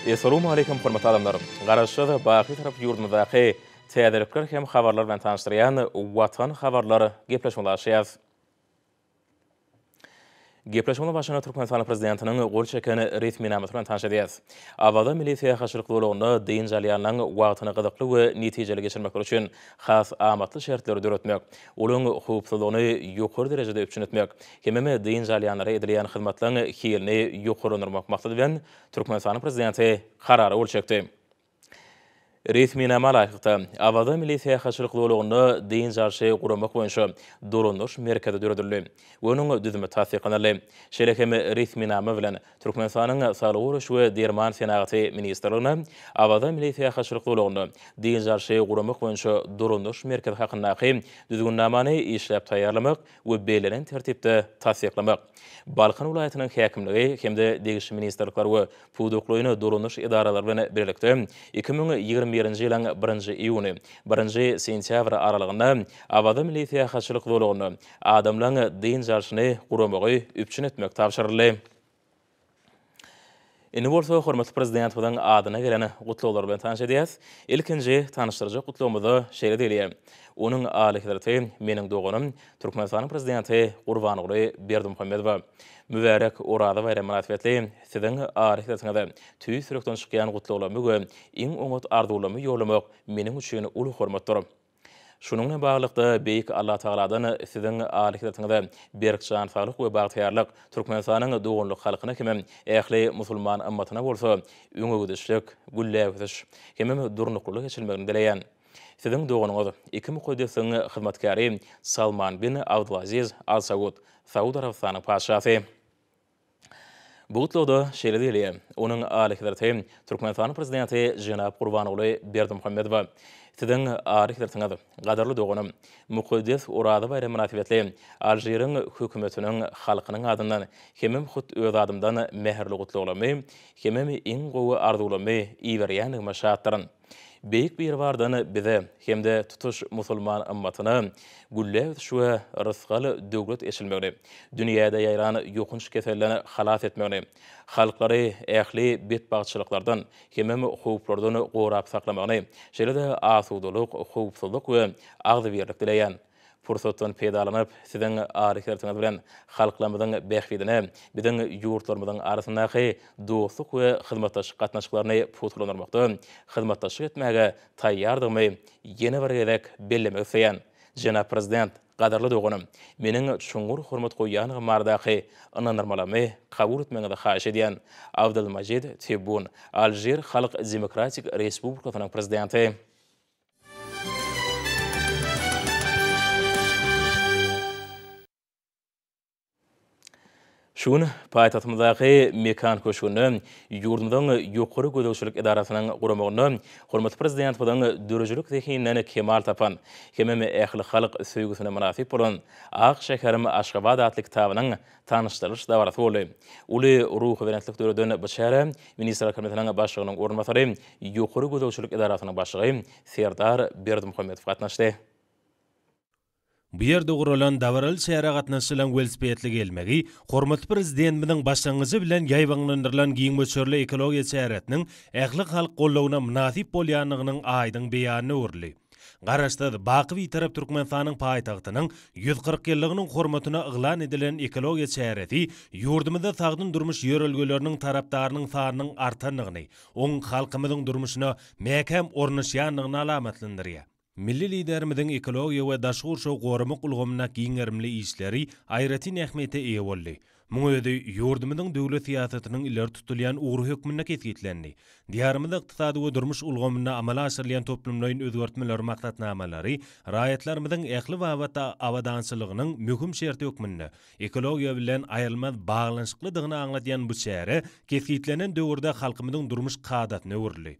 Essalawmaleýkim hormatly adamlar! Garaşsyz, baky Tarap ýurdumyzdaky täzelikler hem habarlar bilen tanyşdyrýan Watan habarlar gepleşigimizi açýas. Gepleşigimiziň başynda Türkmenistanyň Prezidentiniň gol çeken resminamasy bilen tanyş edýäris. Awaza milli syýahatçylyk zolagynda dynç alýanlaryň wagtyny gyzykly we netijeli geçirmekleri üçin has amatly şertleri döretmek, olaryň howpsuzlygyny ýokary derejede üpjün etmek hemem dynç alýanlara edilýän hyzmatlaryň hilini ýokarlandyrmak maksady bilen Türkmenistanyň Prezidenti Karara gol çekdi. Resminama laýyklykda, Awaza milli syýahatçylyk zolagynda dynç alşy guramak boýunça dolandyryş merkezi döredildi we onuň düzümi tassyklanyldy. Şeýle hem resminama bilen Türkmenistanyň Saglygy goraýyş we derman senagaty ministrligine Awaza milli syýahatçylyk zolagynda dynç alşy guramak boýunça dolandyryş merkezi hakyndaky Düzgünnamany işläp taýýarlamak we bellenen tertipde tassyklamak, Balkan welaýatynyň häkimligi hem-de degişli ministrlikler we pudaklaýyn dolandyryş edaralary bilen birlikde 2021-nji ýylyň birinji iýuny, birinji sentýabry aralygynda Awaza milli syýahatçylyk zolagynda adamlaryň dynç alşyny guramagy üpjün etmek tabşyryldy. Indi bolsa hormatly Prezidentimiziň adyna gelen gutlaglar bilen tanyş edýäs. Ilkinji tanyşdyrjak gutlagymyzda şeýle diýilýär, Onuň Alyhezreti meniň doganym, Türkmenistanyň Prezidenti Gurbanguly Berdimuhamedowa. Mübärek Oraza baýramy mynasybetli Siziň Alyhezretiňize tüýs ýürekden çykýan gutlaglarymy we iň oňat arzuwlarymy ýollamak meniň üçin uly hormatdyr. Şunuň bilen baglylykda, Beýik Allatagaladan Siziň Alyhezretiňize berk jan saglyk we bagtyýarlyk, Türkmenistanyň doganlyk halkyna hemem ähli musulman ymmatyna bolsa öňegidişlik, gülläp ösüş hemem durnuklylyk eçilmegini dileýän. Siziň doganyňyz, iki mukaddesligiň hyzmatkäri Salman bin Abdulaziz Al Saud, Saud Arabystanyň Patyşasy. Bu gutlagda şeýle diýilýär, Onuň Alyhezreti Türkmenistanyň Prezidenti jenap Gurbanguly Berdimuhamedowa, Siziň Alyhezretiňiz, gadyrly doganym, mukaddes Oraza baýramy mynasybetli Alžiriň Hökümetiniň, halkynyň adyndan hemem hut öz adymdan mähirli gutlaglarymy hemem iň gowy arzuwlarymy iberýändigime şatdyryn. Beýik Biribardan bize hem-de tutuş musulman ymmatyna gülläp ösüş we rysgal-döwlet eçilmegini, dünýäde ýaýran ýokanç keselden halas etmegini, halklary ähli betbagtçylyklardan hemem howplardan gorap saklamagyny, şeýle-de asudalyk, howpsuzlyk we agzybirlik dileýän. Pursatdan peýdalanyp, Siziň alyhezretiňiz bilen halklarymyzyň bähbidine biziň ýurtlarymyzyň arasyndaky dostluk we hyzmatdaşlyk gatnaşyklaryny pugtalandyrmakda hyzmatdaşlyk etmäge taýýardygymy ýene bir gezek bellemek isleýän. Jenap Prezident, gadyrly doganym, meniň çuňňur hormat goýýandygym baradaky ynandyrmalarymy kabul etmegiňizi haýyş edýän. Abdelmajid Tebbun, Alžir Halk Demokratik Respublikasynyň Prezidenti. Şu gün paýtagtymyzdaky Mekan köşgünde ýurdumyzyň Ýokary gözegçilik edarasynyň guramagynda hormatly Prezidentimiziň döredijilik zehininden kemal tapan hemem ählihalk söýgüsine mynasyp bolan Ak şäherim Aşgabat atly kitabynyň tanyşdyrylyş dabarasy boldy. Uly ruhubelentlik döreden bu çärä Ministrler Kabinetiniň Başlygynyň orunbasary, Ýokary gözegçilik edarasynyň başlygy Serdar Berdimuhamedow gatnaşdy. Bu ýerde guralan dabaraly çärä gatnaşyjylaryň welosipedli gelmegi hormatly Prezidentimiziň başlangyjy bilen ýaýbaňlandyrylan giň möçberli ekologiýa çäresiniň ählihalk goldawyna mynasyp bolýandygynyň aýdyň beýanyna öwrüldi. Garaşsyz, baky Bitarap Türkmenistanyň paýtagtynyň 140 ýyllygynyň hormatyna yglan edilen ekologiýa çäresi ýurdumyzda sagdyn durmuş ýörelgeleriniň tarapdarynyň sanynyň artandygyny, oň halkymyzyň durmuşyna mäkäm ornaşýandygyny alamatlandyrýar. Milli Liderimiziň ekologiýa we daşky gurşawy goramak ulgamynda giň gerimli işleri aýratyn ähmiýete eýe boldy. Muň özi ýurdumyzyň döwlet syýasatynyň ileri tutulýan ugry hökmünde kesgitlendi. Diýarymyzda ykdysady we durmuş ulgamynda amala aşyrylýan toplumlaýyn özgertmeler maksatnamalary raýatlarymyzyň ähli babatda abadançylygynyň möhüm şerti hökmünde ekologiýa bilen aýrylmaz baglanyşyklydygyny aňladýan bu çäre kesgitlenen döwürde halkymyzyň durmuş kadasyna öwrüldi.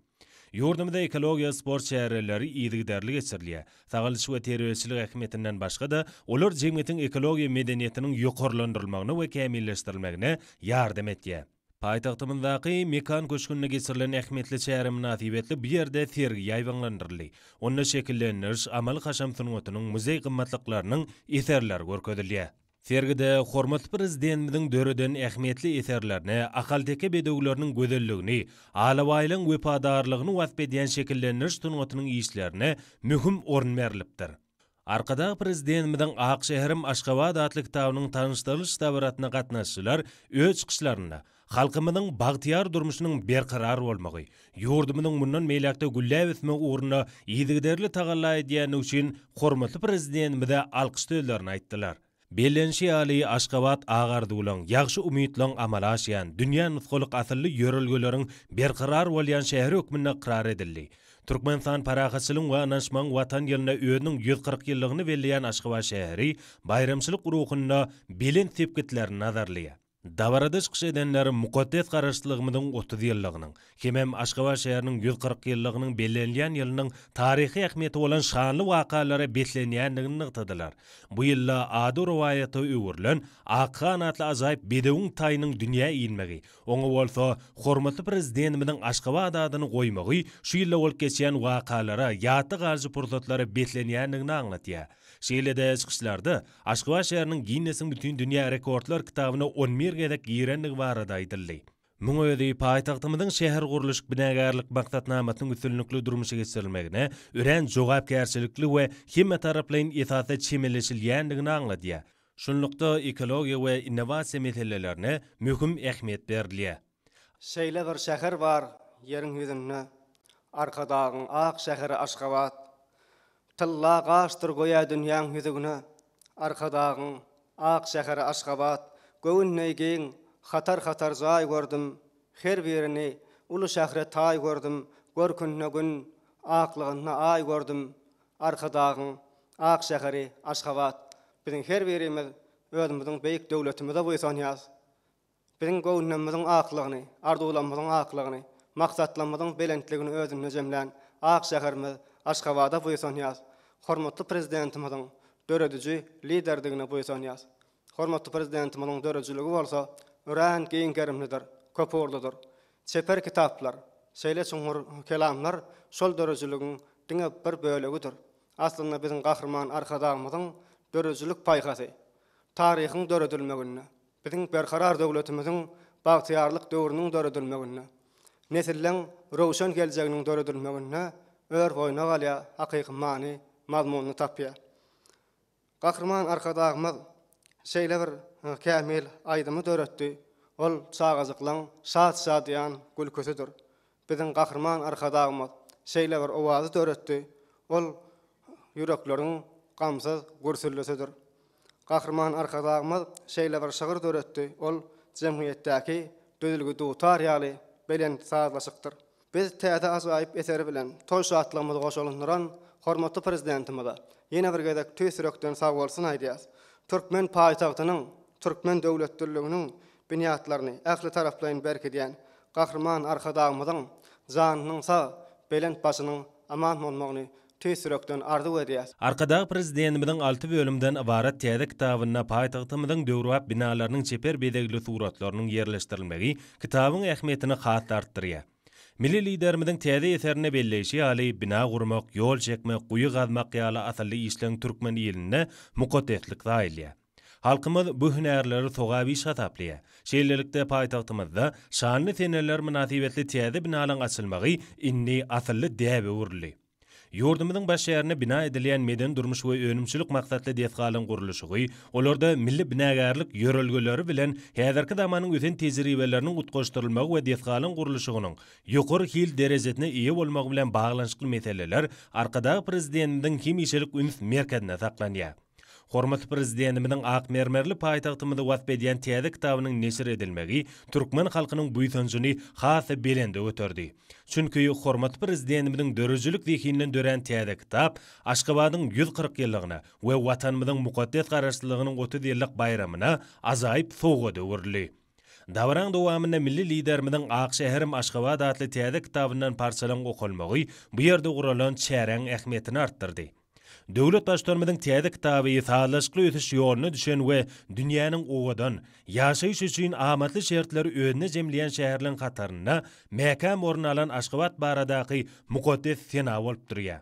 Ýurdumyzda ekologiýa sport çäreleri yzygiderli geçirilýär. Sagaldyş we terbiýeçilik ähmiýetinden başga-da, olar jemgyýetiň ekologiýa medeniýetiniň ýokarlandyrylmagyna we kämilleşdirilmegine ýardam etýär. Paýtagtymyzdaky Mekan köşgünde geçirilen ähmiýetli çäre mynasybetli bu ýerde sergi ýaýbaňlandyryldy. Onda şekillendiriş, amaly-haşam sungatynyň, muzeý gymmatlyklarynyň eserleri görkezilýär. Sergide hormatly Prezidentimiziň döreden ähmiýetli eserlerine, ahalteke bedewleriniň gözelligini, alabaýlaryň wepadarlygyny wasp edýän şekillendiriş sungatynyň işlerine möhüm orun berlipdir. Arkadag Prezidentimiziň Ak şäherim Aşgabat atly kitabynyň tanyşdyrylyş dabarasyna gatnaşyjylar öz çykyşlarynda halkymyzyň bagtyýar durmuşynyň berkarar bolmagy, ýurdumyzyň mundan beýläk-de gülläp ösmegi ugrunda yzygiderli tagalla edýändigi üçin hormatly Prezidentimize alkyş sözlerini aýtdylar. Bellenişi ýaly, Aşgabat ak arzuwlaň, ýagşy umytlaň amala aşýan, dünýä nusgalyk asylly ýörelgeleriň berkarar bolýan şäheri hökmünde ykrar edildi. Türkmenistan parahatçylygyň we ynanyşmagyň Watan ýylynda özüniň 140 ýyllygyny belleýän Aşgabat şäheri baýramçylyk ruhunda belent sepgitlerini nazarlaýar. Dabarada çykyş edenler mukaddes Garaşsyzlygymyzyň 30 ýyllygynyň hemem Aşgabat şäheriniň 140 ýyllygynyň bellenilýän ýylynyň taryhy ähmiýeti bolan şanly wakalara beslenýändigini nygtadylar. Bu ýylda ady rowaýata öwrülen Akhan atly ajaýyp bedewiň taýynyň dünýä inmegi, oňa bolsa hormatly Prezidentimiziň Aşgabat adyny goýmagy şu ýylda bolup geçýän wakalara, ýatda galyjy pursatlara beslenýändigini aňladýar. Şeýle-de çykyşlarda Aşgabat şäheriniň Ginnesiň Bütindünýä rekordlar kitabyna on bir gezek girendigi barada aýdyldy. Muň özi paýtagtymyzyň şähergurluşyk-binagärlik maksatnamasynyň üstünlikli durmuşa geçirilmegine örän jogapkärçilikli we hemmetaraplaýyn esasda çemeleşilýändigini aňladýar. Şunlukda, ekologiýa we innowasiýa meselelerine möhüm ähmiýet berilýär. Şeýle bir şäher bar ýeriň ýüzünde, Arkadagyň ak şäheri Aşgabat. Tylla gaşdyr göýä dünýäň ýüzügne, Arkadagyň ak şäheri Aşgabat. Göwün deý giň, hatar-hatar jaý gördüm, Her birini uly şähre taý gördüm, Görkünde Gün, aklygynda Aý gördüm, Arkadagyň ak şäheri Aşgabat. Biziň her birimiz özümiziň beýik döwletimize buýsanýas. Biziň göwünlerimiziň aklygyny, arzuwlarymyzyň aklygyny, maksatlarymyzyň belentligini özünde jemlän ak şäherimiz Aşgabada buýsanýarys. Hormatly Prezidentimiziň dörediji Liderdigine buýsanýarys. Hormatly Prezidentimiziň döredijiligi bolsa örän giň gerimlidir, köpugurlydyr. Çeper kitaplar, şeýle çuňňur kelamlar şol döredijiligiň diňe bir bölegidir. Aslynda biziň Gahryman Arkadagymyzyň döredijilik paýhasy taryhyň döredilmeginde, Biziň Berkarar döwletimiziň bagtyýarlyk döwrüniň döredilmeginde, nesilleň röwşen geljeginiň döredilmeginde ör boýuna galýar, hakyky many, mazmunyny tapýar. Gahryman Arkadagymyz şeýle bir kämil aýdymy döretdi, ol çagajyklaň şat-şadyýan gülküsidir. Biziň Gahryman Arkadagymyz şeýle bir owazy döretdi, ol ýürekleriň gamsyz gürsüldisidir. Gahryman Arkadagymyz şeýle bir şygyr döretdi, ol jemgyýetdäki düzülgi dutar ýaly belent sazlaşykdyr. Biz täze ajaýyp eseri bilen toý şatlygymyzy goşalandyran hormatly Prezidentimize ýene bir gezek tüýs ýürekden sagbolsun aýdýas. Türkmen paýtagtynyň, türkmen döwletliliginiň binýatlaryny ähli taraplaýyn berkidýän Gahryman Arkadagymyzyň janynyň sag, belent başynyň aman bolmagyny tüýs ýürekden arzuw edýäs. Arkadag Prezidentimiziň alty bölümden ybarat täze kitabynda paýtagtymyzyň döwrebap binalarynyň çeper bezegli suratlarynyň ýerleşdirilmegi kitabyň ähmiýetini has-da artdyrýar. Milli Liderimiziň täze eserinde belleýşi ýaly, bina gurmak, ýol çekmek, guýy gazmak ýaly asylly işleň türkmen ilinde mukaddeslik saýylýar. Halkymyz bu hünärleri sogap iş hasaplaýar. Şeýlelikde, paýtagtymyzda şanly seneler mynasybetli täze binalaryň açylmagy indi asylly däbe öwrüldi. Ýurdumyzyň baş şäherinde bina edilýän medeni-durmuş we önümçilik maksatly desgalaryň gurluşygy, olarda milli binagärlik ýörelgeleri bilen häzirki zamanyň ösen tejribeleriniň utgaşdyrylmagy we desgalaryň gurluşygynyň ýokary hil derejesine eýe bolmagy bilen baglanyşykly meseleler Arkadag Prezidentimiziň hemişelik üns merkezinde saklanýar. Hormatly Prezidentimiziň ak mermerli paýtagtymyzy wasp edýän täze kitabynyň neşir edilmegi türkmen halkynyň buýsanjyny has-da belende göterdi. Çünki hormatly Prezidentimiziň döredijilik zehininden dörän täze kitap Aşgabadyň 140 ýyllygyna we Watanymyzyň mukaddes Garaşsyzlygynyň 30 ýyllyk baýramyna ajaýyp sowgada öwrüldi. Dabaraň dowamynda milli Liderimiziň Ak şäherim Aşgabat atly täze kitabyndan parçalaryň okalmagy bu ýerde guralan çäräň ähmiýetini artdyrdy. Döwlet Baştutanymyzyň täze kitaby sazlaşykly ösüş ýoluna düşen we dünýäniň owadan, ýaşaýyş üçin amatly şertleri özünde jemleýän şäherleriň hatarynda mäkäm orun alan Aşgabat baradaky mukaddes sena bolup durýar.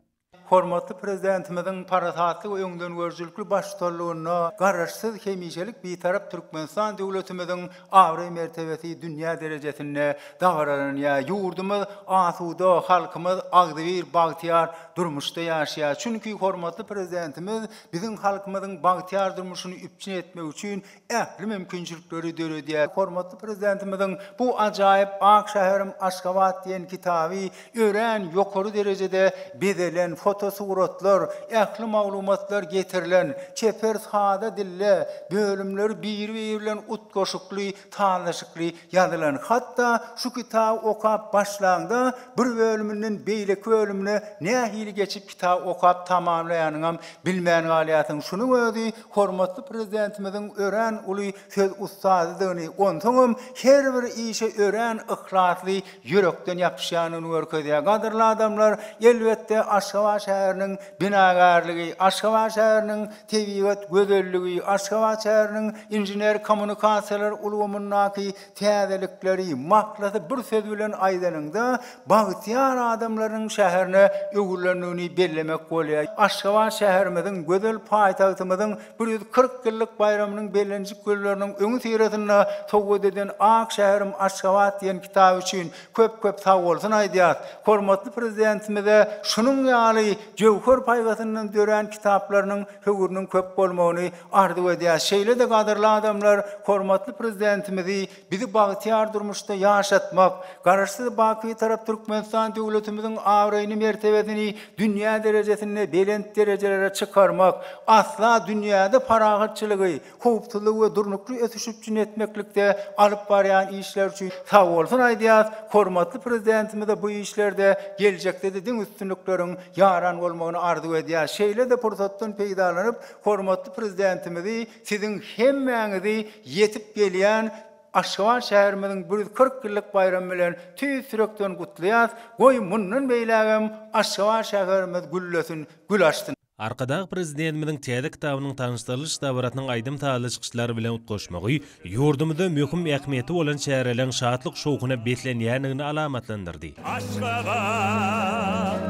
Hormatly Prezidentimiziň parasatly we öňdengörüjilikli baştutanlygynda Garaşsyz, hemişelik Bitarap Türkmenistan döwletimiziň abraý-mertebesi dünýä derejesinde dabaralanýar. Ýurdumyz asuda, halkymyz agzybir, bagtyýar durmuşda ýaşaýar. Çünki hormatly Prezidentimiz biziň halkymyzyň bagtyýar durmuşyny üpjün etmek üçin ähli mümkinçilikleri döredýär. Hormatly Prezidentimiziň bu ajaýyp Ak şäherim Aşgabat diýen kitaby örän ýokary derejede bezelen, fotosuratlar, ähli maglumatlar getirilen, çeper sada dilde, bölümleri biri-biri bilen utgaşykly, sazlaşykly ýazylan. Hatda şu kitaby okap başlaňda bir bölüminden beýleki bölümine nähili geçip kitaby okap tamamlaýanyňam bilmän galýarsyň. Şunuň özi hormatly Prezidentimiziň örän uly söz ussadydygyny, onsoňam her bir işe örän yhlasly ýürekden ýapyşýandygyny görkezýär. Gadyrly adamlar, elbetde, Aşgabat şäheriniň binagärligi, Aşgabat şäheriniň tebigat gözelligi, Aşgabat şäheriniň inžener-kommunikasiýalar ulgamyndaky täzelikleri, mahlasy bir söz bilen aýdanyňda, bagtyýar adamlaryň şäherine öwrülendigini bellemek bolýar. Aşgabat şäherimiziň, gözel paýtagtymyzyň 140 ýyllyk baýramynyň bellenjek günleriniň öňüsyrasynda sowgat eden Ak şäherim Aşgabat diýen kitaby üçin köp-köp sagbolsun aýdýas. Hormatly Prezidentimize şunuň ýaly jöwher paýhasyndan dörän kitaplarynyň höwrüniň köp bolmagyny arzuw edýäs. Şeýle-de gadyrly adamlar, hormatly Prezidentimizi bizi bagtyýar durmuşda ýaşatmak, Garaşsyz baky Bitarap Türkmenistan döwletimiziň abraýyny, mertebesini dünýä derejesinde belent derejelere çykarmak, asla dünýäde parahatçylygy, howpsuzlygy we durnukly ösüşi üpjün etmeklikde alyp barýan işleri üçin sagbolsun aýdýas. Hormatly Prezidentimize bu işlerde geljekde-de diňe üstünlikleriň ýaran bolmagyny arzuw edýäs. Şeýle-de pursatdan peýdalanyp, hormatly Prezidentimizi siziň hemmäňizi ýetip gelýän Aşgabat şäherimiziň 140 ýyllyk baýramy bilen tüýs ýürekden gutlaýas. Goý, mundan beýlägem Aşgabat şäherimiz güllesin, gül açsyn! Arkadag Prezidentimiziň täze kitabynyň tanyşdyrylyş dabarasynyň aýdym-sazly çykyşlar bilen utgaşmagy ýurdumyzda möhüm ähmiýeti bolan çäreleriň şatlyk-şowhuna beslenýändigini alamatlandyrdy. Aşgabat,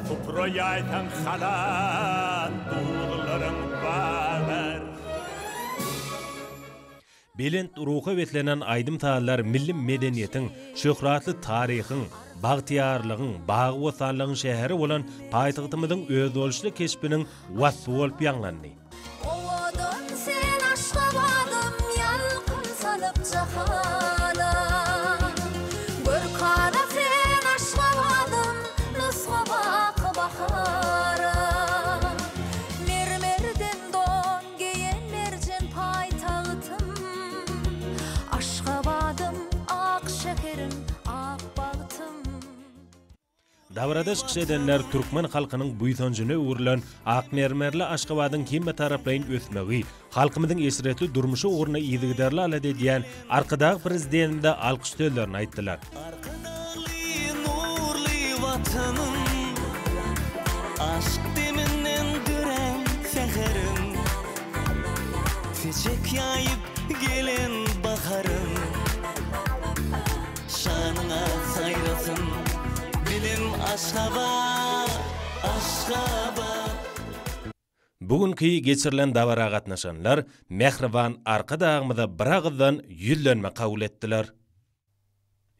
supra ýaýsaň halat, duzlaryň bagar. Belent ruha beslenen aýdym-sazlar milli medeniýetiň, şöhratly taryhyň, bagtyýarlygyň, bagy-bossanlygyň şäheri bolan paýtagtymyzyň özboluşly keşbiniň waspy bolup ýaňlandy. Owadan sen Aşgabadym ýalkym salyp jahana Görkana sen Aşgabadym nusga baky bahara Mermerden don geýen merjen paýtagtym Aşgabadym ak şäherim ak bagtym. Dabarada çykyş edenler türkmen halkynyň buýsanjyna öwrülen ak mermerli Aşgabadyň hemmetaraplaýyn ösmegi, halkymyzyň eşretli durmuşy ugrunda yzygiderli alada edýän Arkadag Prezidentimize alkyş sözlerini aýtdylar. Arkadagly nurly Watanym, Aşk deminden dörän säherim, Seçek ýaýyp gelen baharym. Şanyňa saýrasyn dilim Aşgabat, Aşgabat. Bu günki geçirilen dabara gatnaşanlar mähriban Arkadagymyza biragyzdan ýüzlenme kabul etdiler.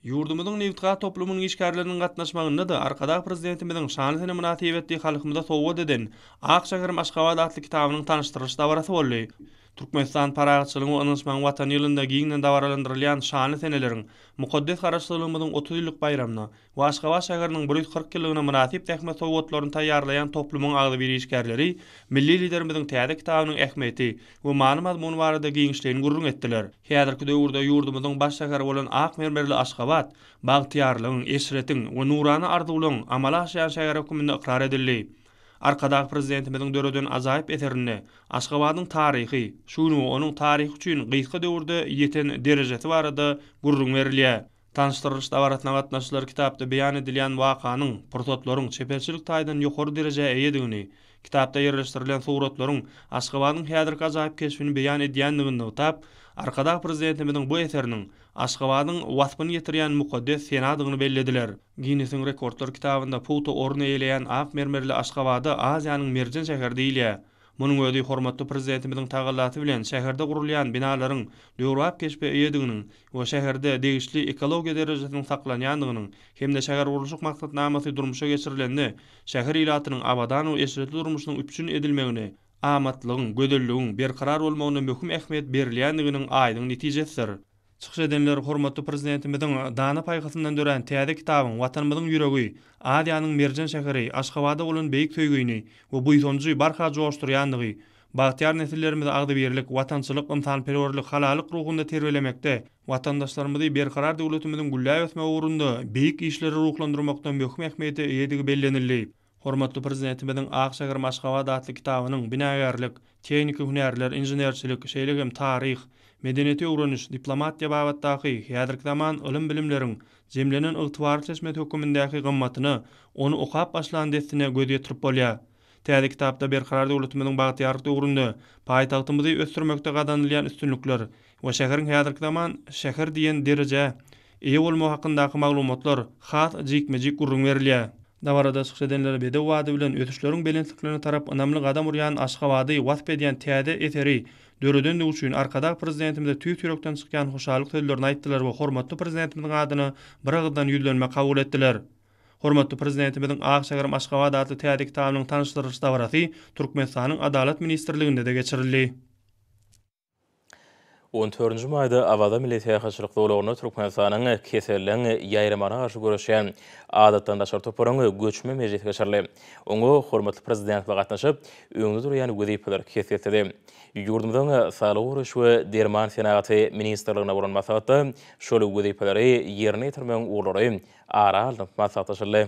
Ýurdumyzyň nebitgaz toplumynyň işgärleriniň gatnaşmagynda-da Arkadag Prezidentimiziň şanly sene mynasybetli halkymyza sowgat eden Ak şäherim Aşgabat atly kitabynyň tanyşdyrylyş dabarasy boldy. Türkmenistan parahatçylygyň we ynanyşmagyň Watany ýylynda giňden dabaralandyrylýan şanly seneleriň, mukaddes Garaşsyzlygymyzyň 30 ýyllyk baýramyna we Aşgabat şäheriniň 140 ýyllygyna mynasyp zähmet sowgatlaryny taýýarlaýan toplumyň agzybir işgärleri milli Liderimiziň täze kitabynyň ähmiýeti we many-mazmuny barada giňişleýin gürrüň etdiler. Häzirki döwürde ýurdumyzyň baş şäheri bolan ak mermerli Aşgabat bagtyýarlygyň, eşretiň we nurana arzuwlaryň amala aşýan şäheri hökmünde ykrar edildi. Arkadag Prezidentimiziň döreden ajaýyp eserinde Aşgabadyň taryhy, şu gün we onuň taryhy üçin gysga döwürde ýeten derejesi barada gürrüň berilýär. Tanyşdyrylyş dabarasyna gatnaşyjylar kitapda beýan edilýän wakanyň, pursatlaryň çeperçilik taýdan ýokary derejä eýedigini, kitapda ýerleşdirilen suratlaryň Aşgabadyň häzirki ajaýyp keşbini beýan edýändigini nygtap, Arkadag Prezidentimiziň bu eseriniň. Aşgabadyň waspyny ýetirýän mukaddes senadygyny bellediler. Ginnesiň rekordlar kitabynda pugta orun eýeleýän ak mermerli Aşgabada Aziýanyň merjen şäheri diýilýär. Munuň özi hormatly Prezidentimiziň tagallasy bilen şäherde gurulýan binalaryň döwrebap keşbe eýediginiň we şäherde degişli ekologiýa derejesiniň saklanýandygynyň hem-de şähergurluşyk maksatnamasy durmuşa geçirilende şäher ilatynyň abadan we eşretli durmuşynyň üpjün edilmegine, amatlygyň, gözelligiň berkarar bolmagyna möhüm ähmiýet berilýändiginiň aýdyň netijesidir. Çykyş edenler hormatly Prezidentimiziň dana paýhasyndan dörän täze kitabyň Watanymyzyň ýüregi, Aziýanyň merjen şäheri Aşgabada bolan beýik söýgini we buýsanjy barha joşdurýandygy, bagtyýar nesillerimizi agzybirlik, watançylyk, ynsanperwerlik, halallyk ruhunda terbiýelemekde, watandaşlarymyzy Berkarar döwletimiziň gülläp ösmegi ugrunda beýik işlere ruhlandyrmakda möhüm ähmiýete eýedigi bellenildi. Hormatly Prezidentimiziň Ak şäherim Aşgabat atly kitabynyň binagärlik, tehniki hünärler, inženerçilik, şeýle hem taryh, medeniýeti öwreniş, diplomatiýa babatdaky häzirki zaman ylym-bilimleriň jemlenen ygtybarly çeşmesi hökümindäki gymmatyna ony okap başlan dessine göz ýetirip bolýar. Täze kitapda Berkarar döwletimiziň bagtyýarlyk döwründe paýtagtymyzy ösdürmekde gazanylýan üstünlikler we şäheriň häzirki zaman şäher diýen derejä eýe bolmagy hakyndaky maglumatlar has jikme-jik gürrüň berilýär. Dabarada çykyş edenler bedew bady bilen ösüşleriň belentliklerine tarap ynamly gadam urýan Aşgabady wasp edýän täze eseri döredendigi üçin Arkadag Prezidentimize tüýs ýürekden çykýan hoşallyk sözlerini aýtdylar we hormatly Prezidentimiziň adyna biragyzdan ýüzlenme kabul etdiler. Hormatly Prezidentimiziň Ak şäherim Aşgabat atly täze kitabynyň tanyşdyrylyş dabarasy Türkmenistanyň Adalat ministrliginde-de geçirildi. On dördünji maýda Awaza milli syýahatçylyk zolagynda Türkmenistanyň keselleň ýaýramagyna garşy göreşýän Adatdan daşary toparyň göçme mejlisi geçirildi. Oňa hormatly Prezidentimiz gatnaşyp, öňde durýan wezipeleri kesgitledi. Ýurdumyzyň Saglygy goraýyş we derman senagaty ministrliginde bolan maslahatda şol wezipeleri ýerine ýetirmegiň ugurlary ara alnyp maslahatlaşyldy.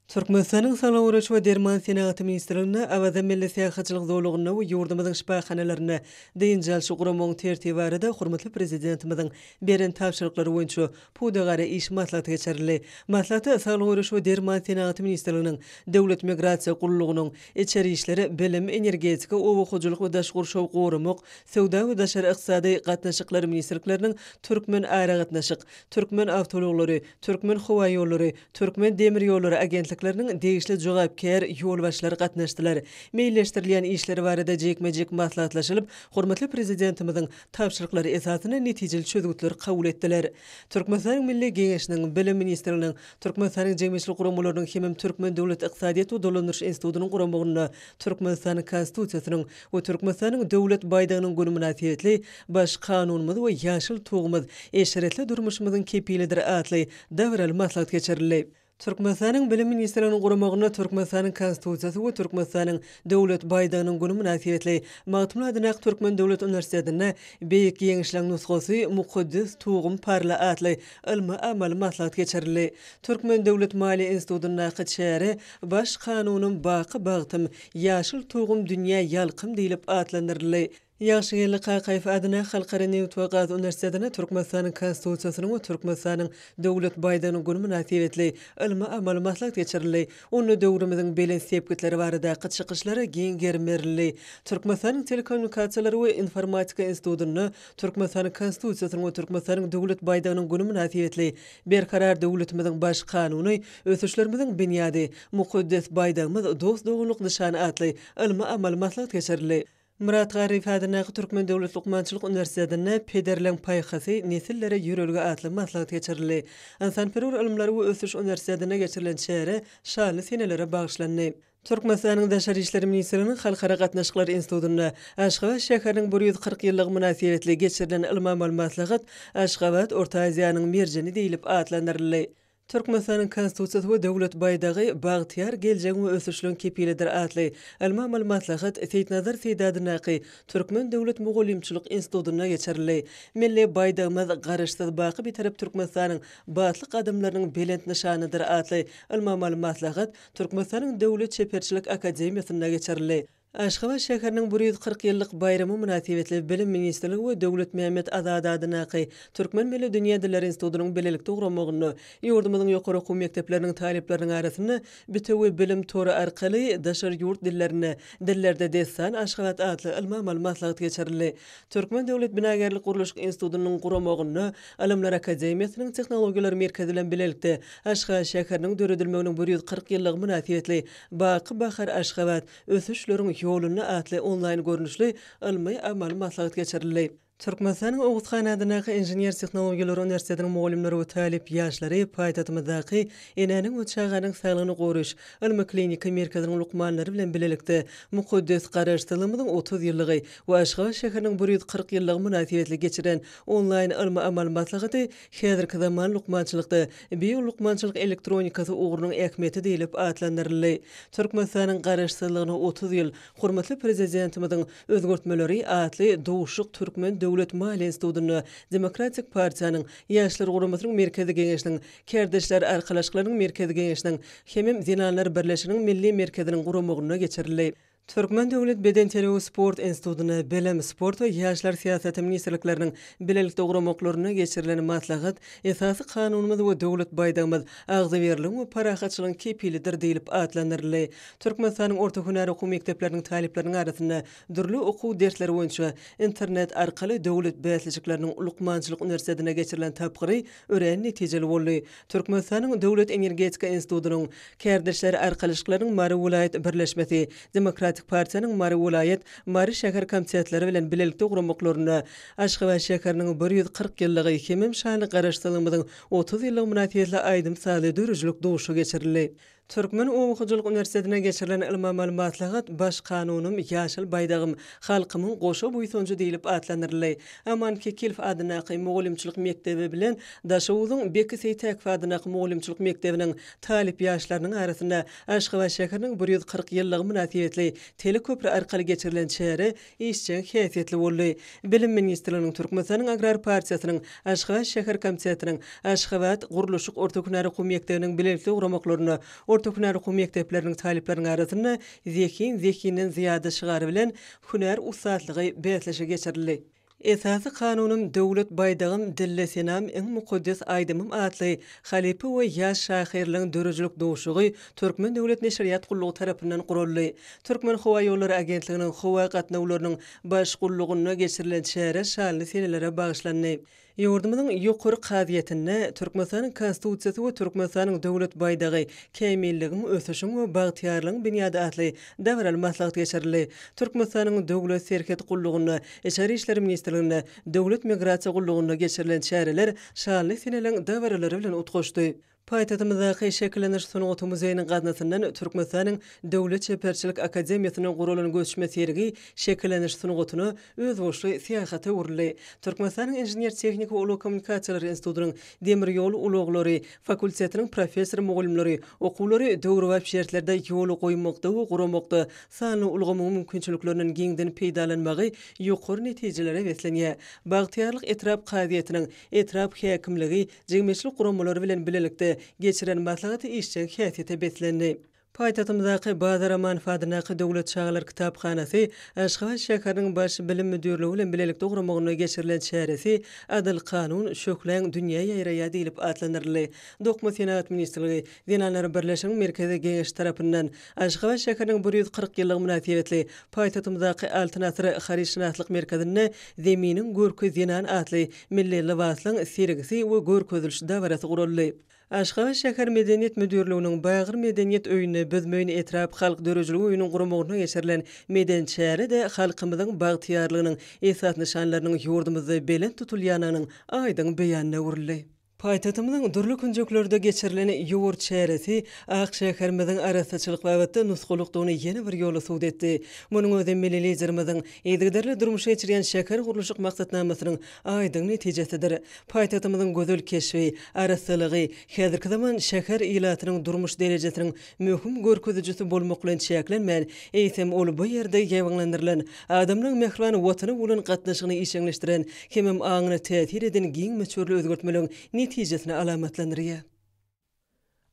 Türkmenistanyň Saglygy goraýyş we derman senagaty ministrliginde Awaza milli syýahatçylyk zolagynda we ýurdumyzyň şypahanalarynda dynç alşy guramagyň tertibi barada hormatly Prezidentimiziň beren tabşyryklary boýunça pudagara iş maslahaty geçirildi. Maslahata Saglygy goraýyş we derman senagaty ministrliginiň, Döwlet migrasiýa gullugynyň, Içeri işler, Bilim, Energetika, Oba hojalyk we daşky gurşawy goramak, Söwda we daşary ykdysady gatnaşyklar ministrlikleriniň Türkmenaragatnaşyk, Türkmenawtoulaglary, Türkmenhowaýollary, Türkmendemirýollary agentlikleriniň degişli jogapkär ýolbaşçylary gatnaşdylar. Meýilleşdirilýän işler barada jikme-jik maslahatlaşylyp, hormatly Prezidentimiziň tabşyryklary esasynda netijeli çözgütler kabul etdiler. Türkmenistanyň Milli Geňeşiniň, Bilim ministrliginiň, Türkmenistanyň jemgyýetçilik guramalarynyň hemem Türkmen döwlet ykdysadyýet we dolandyryş institutynyň guramagynda Türkmenistanyň Konstitusiýasynyň we Türkmenistanyň Döwlet baýdagynyň güni mynasybetli Baş Kanunymyz we ýaşyl Tugumyz eşretli durmuşymyzyň kepilidir atly dabaraly maslahat geçirildi. Türkmenistanyň Bilim ministrliginiň guramagynda Türkmenistanyň Konstitusiýasy we Türkmenistanyň Döwlet baýdagynyň güni mynasybetli Magtymguly adyndaky Türkmen döwlet uniwersitetinde Beýik Ýeňişleň nusgasy, mukaddes Tugum parla atly ylmy-amaly maslahat geçirildi. Türkmen döwlet maliýe institutyndaky çäre Baş Kanunym, baky bagtym, ýaşyl Tugum dünýä ýalkym diýlip atlandyryldy. Ýagşygeldi Kakaýew adyna Halkara nebit we gaz uniwersitetinde Türkmenistanyň Konstitusiýasynyň we Türkmenistanyň Döwlet baýdagynyň güni mynasybetli ylmy-amaly maslahat geçirildi. Onda döwrümiziň belent sepgitleri baradaky çykyşlara giň gerim berildi. Türkmenistanyň Telekommunikasiýalar we informatika institutynda Türkmenistanyň Konstitusiýasynyň we Türkmenistanyň Döwlet baýdagynyň güni mynasybetli Berkarar döwletimiziň Baş Kanuny, ösüşlerimiziň binýady, mukaddes Baýdagymyz dost-doganlyk nyşany atly ylmy-amaly maslahat geçirildi. Myrat Garryýew adyndaky Türkmen döwlet lukmançylyk uniwersitetinde Pederleň paýhasy, nesillere ýörelge atly maslahat geçirildi. Ynsanperwer ylymlary we ösüş uniwersitetinde geçirilen çäre şanly senelere bagyşlandy. Türkmenistanyň Daşary işler ministrliginiň Halkara gatnaşyklary institutynda Aşgabat şäheriniň 140 ýyllygy mynasybetli geçirilen ylmy-amaly maslahat Aşgabat, Orta Aziýanyň merjeni diýlip atlandyryldy. Türkmenistanyň Konstitusiýasy we Döwlet baýdagy bagtyýar geljegiň we ösüşligiň kepilidir atly ylmy-amaly maslahat Seýitnazar Seýdi adyndaky Türkmen döwlet mugallymçylyk institutynda geçirildi. Milli baýdagymyz Garaşsyz, baky Bitarap Türkmenistanyň batly gadamlarynyň belent nyşanydyr atly ylmy-amaly maslahat Türkmenistanyň Döwlet çeperçilik akademiýasynda geçirildi. Aşgabat şäheriniň 140 ýyllyk baýramy mynasybetli Bilim ministrligi we Döwletmämmet Azady adyndaky Türkmen milli dünýä dilleri institutynyň bilelikde guramagynda ýurdumyzyň ýokary okuw mekdepleriniň talyplarynyň arasynda Bitewi bilim tory arkaly daşary ýurt dillerinde Dillerde dessan Aşgabat atly ylmy-amaly maslahat geçirildi. Türkmen döwlet binagärlik-gurluşyk institutynyň guramagynda Ylymlar akademiýasynyň Tehnologiýalar merkezi bilen bilelikde Aşgabat şäheriniň döredilmeginiň 140 ýyllygy mynasybetli Baky bahar Aşgabat, ösüşleriň ýolunda atly onlaýn görnüşli ylmy-amaly maslahat geçirildi. Türkmenistanyň Oguz han adyndaky Inžener-tehnologiýalar uniwersitetiniň mugallymlary we talyp ýaşlary paýtagtymyzdaky Enäniň we çaganyň saglygyny goraýyş ylmy-kliniki merkeziniň lukmanlary bilen bilelikde mukaddes Garaşsyzlygymyzyň 30 ýyllygy we Aşgabat şäheriniň 140 ýyllygy mynasybetli geçiren onlaýn ylmy-amaly maslahaty häzirki zaman lukmançylykda biolukmançylyk elektronikasy ugrunyň ähmiýeti diýlip atlandyryldy. Türkmenistanyň Garaşsyzlygyna 30 ýyl, hormatly Prezidentimiziň Özgertmeleri atly duşuşyk Türkmen döwlet maliýe institutynda Demokratik partiýanyň Ýaşlar guramasynyň Merkezi Geňeşiniň, Kärdeşler arkalaşyklarynyň Merkezi Geňeşiniň hemem Zenanlar birleşiginiň Milli merkeziniň guramagynda geçirildi. Türkmen döwlet bedenterbiýe we sport institutynda Bilim, sport we ýaşlar syýasaty ministrlikleriniň bilelikde guramaklarynda geçirilen maslahat Esasy Kanunymyz we Döwlet baýdagymyz agzybirligiň we parahatçylygyň kepilidir diýlip atlandyryldy. Türkmenistanyň orta hünär okuw mekdepleriniň talyplarynyň arasynda dürli okuw dersleri boýunça internet arkaly döwlet bäsleşikleriniň lukmançylyk uniwersitetinde geçirilen tapgyry örän netijeli boldy. Türkmenistanyň Döwlet energetika institutynyň Kärdeşler arkalaşyklarynyň Mary welaýat birleşmesi, Demokratik partiýanyň Mary welaýat, Mary şäher komitetleri bilen bilelikde guramaklarynda Aşgabat şäheriniň 140 ýyllygy hemem şanly Garaşsyzlygymyzyň 30 ýyllygy mynasybetli aýdym-sazly döredijilik duşuşygy geçirildi. Türkmen oba hojalyk uniwersitetinde geçirilen ylmy-amaly maslahat Baş Kanunym, ýaşyl Baýdagym, halkymyň goşa buýsanjy diýlip atlandyryldy. Aman Kekilow adyndaky mugallymçylyk mekdebi bilen Daşoguzyň Beki Seýtäkow adyndaky mugallymçylyk mekdebiniň talyp ýaşlarynyň arasynda Aşgabat şäheriniň 140 ýyllygy mynasybetli teleköpri arkaly geçirilen çäre işjeň häsiýetli boldy. Bilim ministrliginiň, Türkmenistanyň Agrar partiýasynyň Aşgabat şäher komitetiniň, Aşgabat gurluşyk orta hünär okuw mekdebiniň bilelikde guramaklarynda orta hünär okuw mekdepleriniň talyplarynyň arasynda Zehin zehinden zyýada şygary bilen hünär ussatlygy bäsleşigi geçirildi. Esasy Kanunym, Döwlet baýdagym, Dille senam, iň mukaddes aýdymym atly halypa we ýaş şahyrlaryň döredijilik duşuşygy Türkmen döwlet neşirýat gullugy tarapyndan guraldy. Türkmenhowaýollary agentliginiň howa gatnawlarynyň Baş gullugynda geçirilen çäre şanly senelere bagyşlandy. Ýurdumyzyň Ýokary kazyýetinde Türkmenistanyň Konstitusiýasy we Türkmenistanyň Döwlet baýdagy, kämilligiň, ösüşiň we bagtyýarlygyň binýady atly dabaraly maslahat geçirildi. Türkmenistanyň Döwlet serhet gullugynda, Içeri işler ministrliginde, Döwlet migrasiýa gullugynda geçirilen çäreler şanly seneleriň dabaralary bilen utgaşdy. Paýtagtymyzdaky Şekillendiriş sungaty muzeýiniň gaznasyndan Türkmenistanyň Döwlet çeperçilik akademiýasynda guralan göçme sergi şekillendiriş sungatyna özboluşly syýahata öwrüldi. Türkmenistanyň Inžener-tehniki we ulag kommunikasiýalary institutynyň Demir ýol ulaglary fakultetiniň professor-mugallymlary okuwlary döwrebap şertlerde ýola goýmakda we guramakda sanly ulgamyň mümkinçiliklerinden giňden peýdalanmagy ýokary netijelere beslenýär. Bagtyýarlyk etrap kazyýetiniň etrap häkimligi, jemgyýetçilik guramalary bilen bilelikde geçiren maslahaty işjeň häsiýete beslendi. Paýtagtymyzdaky Bazar Amanow adyndaky Döwlet çagalar kitaphanasy Aşgabat şäheriniň Baş bilim müdirligi bilen bilelikde guramagynda geçirilen çäresi Adyl kanun, şöhläň dünýä ýaýraýar diýlip atlandyryldy. Dokma senagat ministrligi, Zenanlar birleşiginiň Merkezi Geňeşi tarapyndan Aşgabat şäheriniň 140 ýyllygy mynasybetli paýtagtymyzdaky Altyn asyr harytşynaslyk merkezinde Zeminiň görki zenan atly milli lybaslaryň sergisi we görkeziliş dabarasy guraldy. Aşgabat şäher Medeniýet müdirliginiň Bagyr medeniýet öýünde Büzmeýin etrap Halk döredijilik öýüniň guramagynda geçirilen medeni çäre-de halkymyzyň bagtyýarlygynyň esasy nyşanlarynyň ýurdumyzda belent tutulýanynyň aýdyň beýanyna öwrüldi. Paýtagtymyzyň dürli künjeklerde geçirilen ýowar çäresi ak şäherimiziň arassaçylyk babatda nusgalykdygyny ýene bir ýola subut etdi. Munuň özi milli Liderimiziň yzygiderli durmuşa geçirýän şäher gurluşyk maksatnamasynyň aýdyň netijesidir. Paýtagtymyzyň gözel keşbi, arassalygy häzirki zaman şäher ilatynyň durmuş derejesiniň möhüm görkezijisi bolmak bilen çäklenmän, eýsem, ol bu ýerde ýaýbaňlandyrylan, adamlaryň mähriban Watana bolan gatnaşygyny işjeňleşdiren hemem aňyna täsir eden giň möçberli özgertmeleriň netijesini alamatlandyrýar.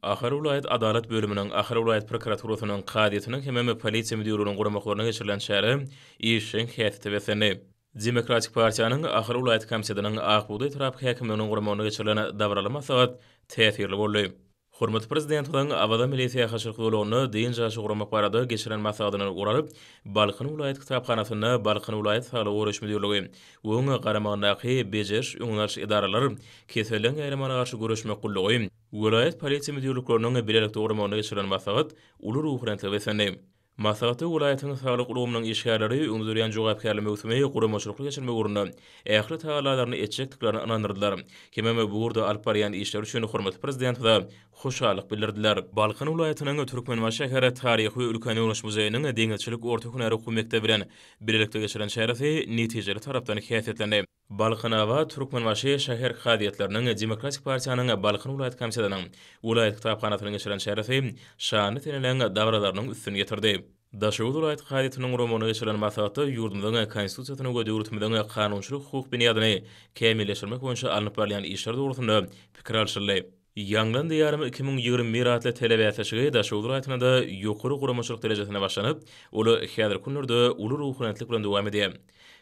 Ahal welaýat Adalat bölüminiň, Ahal welaýat prokuraturasynyň, kazyýetiniň hemem polisiýa müdirliginiň guramaklarynda geçirilen çäre işjeň häsiýete beslendi. Demokratik partiýanyň Ahal welaýat komitetiniň Ak bugdaý etrap häkimliginiň guramagynda geçirilen dabaraly maslahat täsirli boldy. Hormatly Prezidentimiziň Awaza milli syýahatçylyk zolagynda dynç alşy guramak barada geçiren maslahatyndan ugur alyp, Balkan welaýat kitaphanasynda Balkan welaýat Saglygy goraýyş müdirligi we onuň garamagyndaky bejeriş-öňüni alyş edaralar, keselleň ýaýramagyna garşy göreşmek gullugy, Welaýat polisiýa müdirlikleriniň bilelikde guramagynda geçirilen maslahat uly ruhubelentlige beslendi. Maslahatda welaýatyň saglyk ulgamynyň işgärleri öňde durýan jogapkärli möwsümi guramaçylykly geçirmek ugrunda ähli tagallalaryny etjekdiklerine ynandyrdylar hemem bu ugurda alyp barýan işleri üçin hormatly Prezidentimize hoşallyk bildirdiler. Balkan welaýatynyň Türkmenbaşy şäher Taryhy we ülkäni öwreniş muzeýiniň Deňizçilik orta hünär okuw mekdebi bilen bilelikde geçiren çäresi netijeli tarapdan häsiýetlendi. Balkanabat, Türkmenbaşy şäher kazyýetleriniň, Demokratik partiýanyň Balkan welaýat komitetiniň, welaýat kitaphanasynyň geçiren çäresi şanly seneleň dabaralarynyň üstüni ýetirdi. Daşoguz welaýat kazyýetiniň guramagynda geçirilen maslahatda ýurdumyzyň Konstitusiýasyny we döwletimiziň kanunçylyk-hukuk binýadyny kämilleşdirmek boýunça alnyp barylýan işler dogrusynda pikir alşyldy. Ýaňlan Diýarym 2021 atly telebäsleşigi Daşoguz welaýatynda ýokary guramaçylyk derejesinde başlanyp, ol häzirki günlerde uly ruhubelentlik bilen dowam edýär.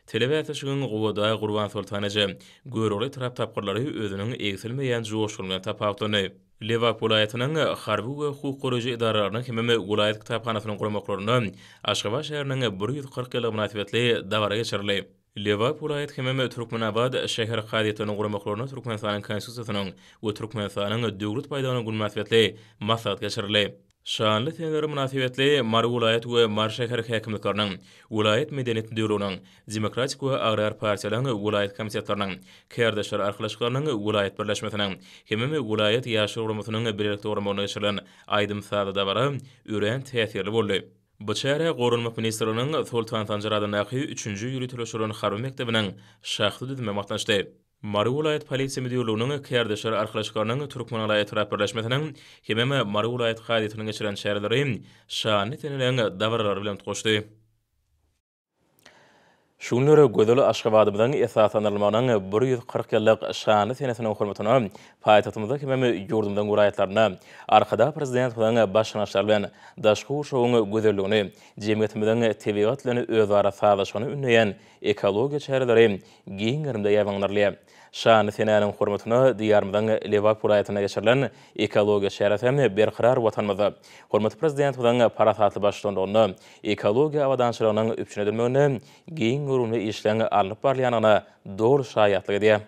Telebäsleşigiň Gubadag, Gurbansoltan eje, Görogly etrap tapgyrlary özüniň egsilmeýän joşguny bilen tapawutlandy. Lebap welaýatynyň harby we hukuk goraýjy edaralarynyň hemem welaýat kitaphanasynyň guramaklarynda Aşgabat şäheriniň 140 ýyllygy mynasybetli dabara geçirildi. Lebap welaýat hemem Türkmenabat şäher kazyýetleriniň guramaklarynda Türkmenistanyň Konstitusiýasynyň we Türkmenistanyň Döwlet baýdagynyň güni mynasybetli maslahat geçirildi. Şanly seneler mynasybetli Mary welaýat we Mary şäher häkimlikleriniň, welaýat medeniýet müdirliginiň, Demokratik we Agrar partiýalaryň welaýat komitetleriniň, Kärdeşler arkalaşyklarynyň welaýat birleşmesiniň hemem welaýat Ýaşlar guramasynyň bilelikde guramagynda geçirilen aýdym-sazly dabara örän täsirli boldy. Bu çärä Goranmak ministrliginiň Soltan Sanjar adyndaky üçünji ýöriteleşdirilen harby mekdebiniň şahsy düzümi gatnaşdy. Mary welaýat polisiýa müdirliginiň Kärdeşler arkalaşyklarynyň Türkmengala etrap birleşmesiniň hemem Mary welaýat kazyýetiniň geçiren çäreleri şanly seneleriň dabaralary bilen utgaşdy. Şu günler gözel Aşgabadymyzyň esaslandyrylmagynyň 140 ýyllyk şanly senesiniň hormatyna paýtagtymyzda hemem ýurdumyzyň welaýatlarynda Arkadag Prezidentimiziň başlangyçlary bilen daşky gurşawyň gözelligini, jemgyýetimiziň tebigat bilen özara sazlaşygyny ündeýän ekologiýa çäreleri giň gerimde ýaýbaňlandyrylýar. Şanly senäniň hormatyna Diýarymyzyň Lebap welaýatynda geçirilen ekologiýa çäresi hem berkarar Watanymyzda hormatly Prezidentimiziň parasatly baştutanlygynda ekologiýa abadançylygynyň üpjün edilmeginde giň göwrümli işleň alnyp barylýandygyna doly şaýatlyk edýär.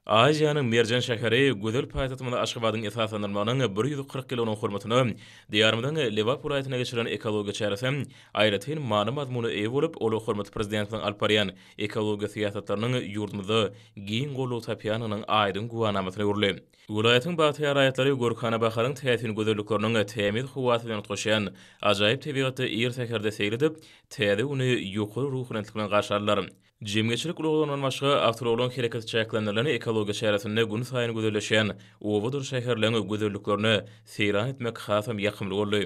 Aziýanyň merjen şäheri, gözel paýtagtymyz Aşgabadyň esaslandyrylmagynyň 140 ýyllygynyň hormatyna Diýarymyzyň Lebap welaýatynda geçirilen ekologiýa çäresi aýratyn many-mazmuna eýe bolup, ol hormatly Prezidentimiziň alyp barýan ekologiýa syýasatlarynyň ýurdumyzda giň goldaw tapýandygynyň aýdyň güwänamasyna öwrüldi. Welaýatyň bagtyýar raýatlary görkana baharyň täsin gözellikleriniň tämiz howasy bilen utgaşýan ajaýyp tebigatda ir säherde seýil edip, täze güni ýokary ruhubelentlik bilen garşy aldylar. Jemgyýetçilik ulaglaryndan başga, awtoulaglaryň hereketi çäklendirilen ekologiýa çäresinde günsaýyn gözelleşýän obadyr şäherleň gözelliklerine seýran etmek hasam ýakymly boldy.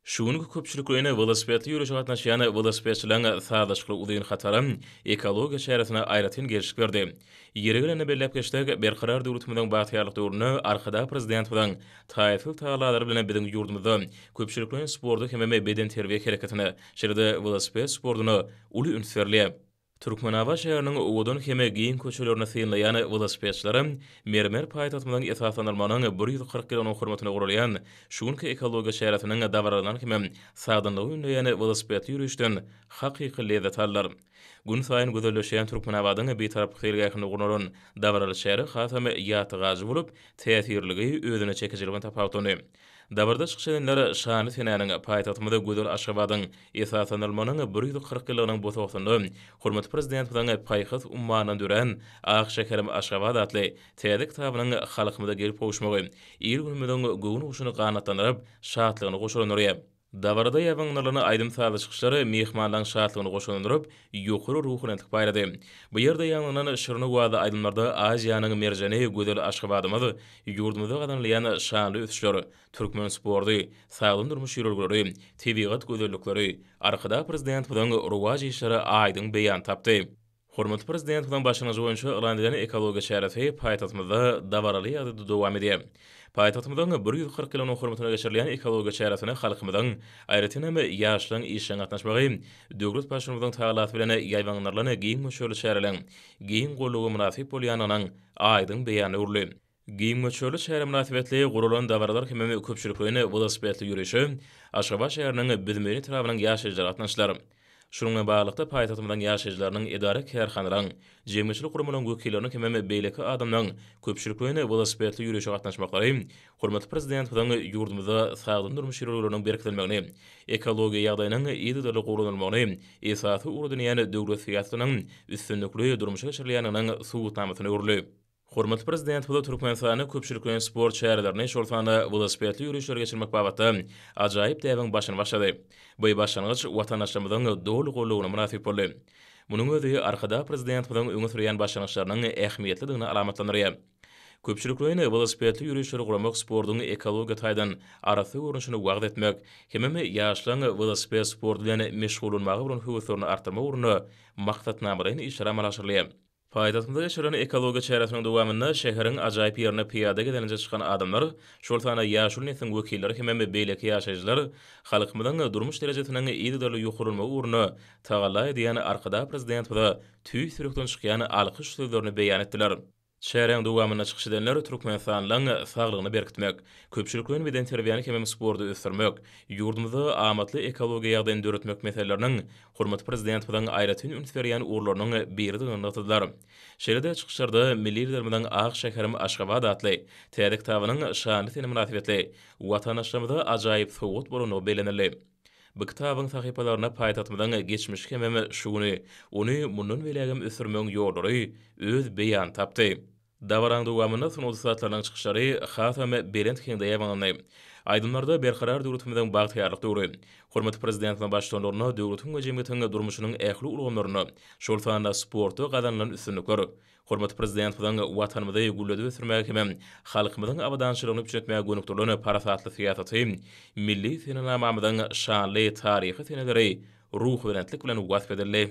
Şu günki köpçülikleýin welosipedli ýörişe gatnaşýan welosipedçileriň sazlaşykly uzyn hatary ekologiýa çäresine aýratyn gelşik berdi. Ýeri gelende belläp geçsek, Berkarar döwletimiziň bagtyýarlyk döwründe Arkadag Prezidentimiziň taýsyz tagallalary bilen biziň ýurdumyzda köpçülikleýin sporta hemem bedenterbiýe hereketine, şeýle-de welosiped sportuna uly üns berilýär. Türkmenabat şäheriniň owadan hem giň köçelerini synlaýan welosipedçiler mermer paýtagtymyzyň esaslandyrylmagynyň 140 ýyllygynyň hormatyna guralýan şu günki ekologiýa çäresiniň dabaralaryndan hem sagdynlygy ündeýän welosipedli ýörişden hakyky lezzet aldylar. Günsaýyn gözelleşýän Türkmenabadyň Bitaraplyk seýilgähinde gurnalan dabaraly çäre hasam ýatda galyjy bolup, täsirliligi, özüne çekijiligi bilen tapawutlandy. Dabarada çykyş edenler şanly senäniň, paýtagtymyz gözel Aşgabadyň esaslandyrylmagynyň 140 ýyllygynyň bosagasynda hormatly Prezidentimiziň paýhas ummanyndan dörän Ak şäherim Aşgabat atly täze kitabynyň halkymyza gelip gowuşmagy il-günümiziň göwün guşuny ganatlandyryp, şatlygyny goşalandyrýar. Dabarada ýazyňdyrylan aýdym-sazly çykyşlar myhmanlaryň şatlygyny goşalandyryp, ýokary ruhubelentlik paýlady. Bu ýerde ýaňlanan şirin owazly aýdymlarda Aziýanyň merjeni gözel Aşgabadymyz, ýurdumyzda gazanylýan şanly ösüşler, türkmen sporty, sagdyn durmuş ýörelgeleri, tebigat gözellikleri, Arkadag Prezidentimiziň rowaç işleri aýdyň beýan tapdy. Hormatly Prezidentimiziň başlangyjy boýunça yglan edilen ekologiýa çäresi paýtagtymyzda dabaraly ýagdaýda dowam edýär. Paýtagtymyzyň 140 ýyllygynyň hormatyna geçirilýän ekologiýa çäresine halkymyzyň, aýratyn hem, ýaşlaryň işjeň gatnaşmagy döwlet Baştutanymyzyň tagallasy bilen ýaýbaňlandyrylan giň möçberli çäreleriň giň goldawa mynasyp bolýandygynyň aýdyň beýanyna öwrüldi. Giň möçberli çäre mynasybetli guralan dabaralar hemem köpçülikleýin welosipedli ýörişe Aşgabat şäheriniň Büzmeýin etrabynyň ýaşaýjylary gatnaşdylar. Şunuň bilen baglylykda, paýtagtymyzyň ýaşaýjylarynyň, edara-kärhanalaryň, jemgyýetçilik guramalaryň wekilleriniň hemem beýleki adamlaryň köpçülikleýin welosipedli ýörişe gatnaşmaklary hormatly Prezidentimiziň ýurdumyzda sagdyn durmuş ýörelgeleriniň berkidilmegini, ekologiýa ýagdaýynyň yzygiderli gowulanylmagyny esasy ugur edinýän döwlet syýasatynyň üstünlikli durmuşa geçirilýändiginiň subutnamasyna öwrüldi. Hormatly Prezidentimiz Türkmenistanda köpçülikleýin sport çärelerini, şol sanda welosipedli ýörişleri geçirmek babatda ajaýyp däbiň başyny başlady. Bu başlangyç watandaşlarymyzyň doly goldawyna mynasyp boldy. Munuň özi Arkadag Prezidentimiziň öňe sürýän başlangyçlarynyň ähmiýetlidigini alamatlandyrýar. Köpçülikleýin welosipedli ýörişleri guramak sportuň ekologiýa taýdan arassa görnüşini wagyz etmek hemem ýaşlaryň welosiped sporty bilen meşgullanmaga bolan höweslerini artdyrmak ugrunda maksatnamalaýyn işler amala aşyrylýar. Paýtagtymyzda geçirilen ekologiýa çäresiniň dowamynda şäheriň ajaýyp ýerine pyýada gezelenje çykan adamlar, şol sanda ýaşuly nesliň wekilleri hemem beýleki ýaşaýjylar halkymyzyň durmuş derejesiniň yzygiderli ýokarlanmagy ugrunda tagalla edýän Arkadag Prezidentimize tüýs ýürekden çykýan alkyş sözlerini beýan etdiler. Çäräniň dowamynda çykyş edenler türkmenistanlylaryň saglygyny berkitmek, köpçülikleýin bedenterbiýäni hemem sporty ösdürmek, ýurdumyzda amatly ekologiýa ýagdaýyny döretmek meseleleriniň hormatly Prezidentimiziň aýratyn üns berýän ugurlarynyň biridigini nygtadylar. Şeýle-de çykyşlarda milli Liderimiziň Ak şäherim Aşgabat atly täze kitabynyň şanly sene mynasybetli watandaşlarymyza ajaýyp sowgat bolandygy bellenildi. Bu kitabyň sahypalarynda paýtagtymyzyň geçmişi hemem şu güni, ony mundan beýlägem ösdürmegiň ýollary öz beýanyny tapdy. Dabaranyň dowamynda sungat ussatlarynyň çykyşlary hasam belent heňde ýaňlandy. Aýdymlarda Berkarar döwletimiziň bagtyýarlyk döwri, hormatly Prezidentimiziň baştutanlygynda döwletiň we jemgyýetiň durmuşynyň ähli ulgamlarynda, şol sanda sportda gazanylan üstünlikler, hormatly Prezidentimiziň Watanymyzy gülledip ösdürmäge hem halkymyzyň abadançylygyny üpjün etmäge gönükdirilen parasatly syýasaty, milli senenamamyzyň şanly taryhy seneleri ruhubelentlik bilen wasp edildi.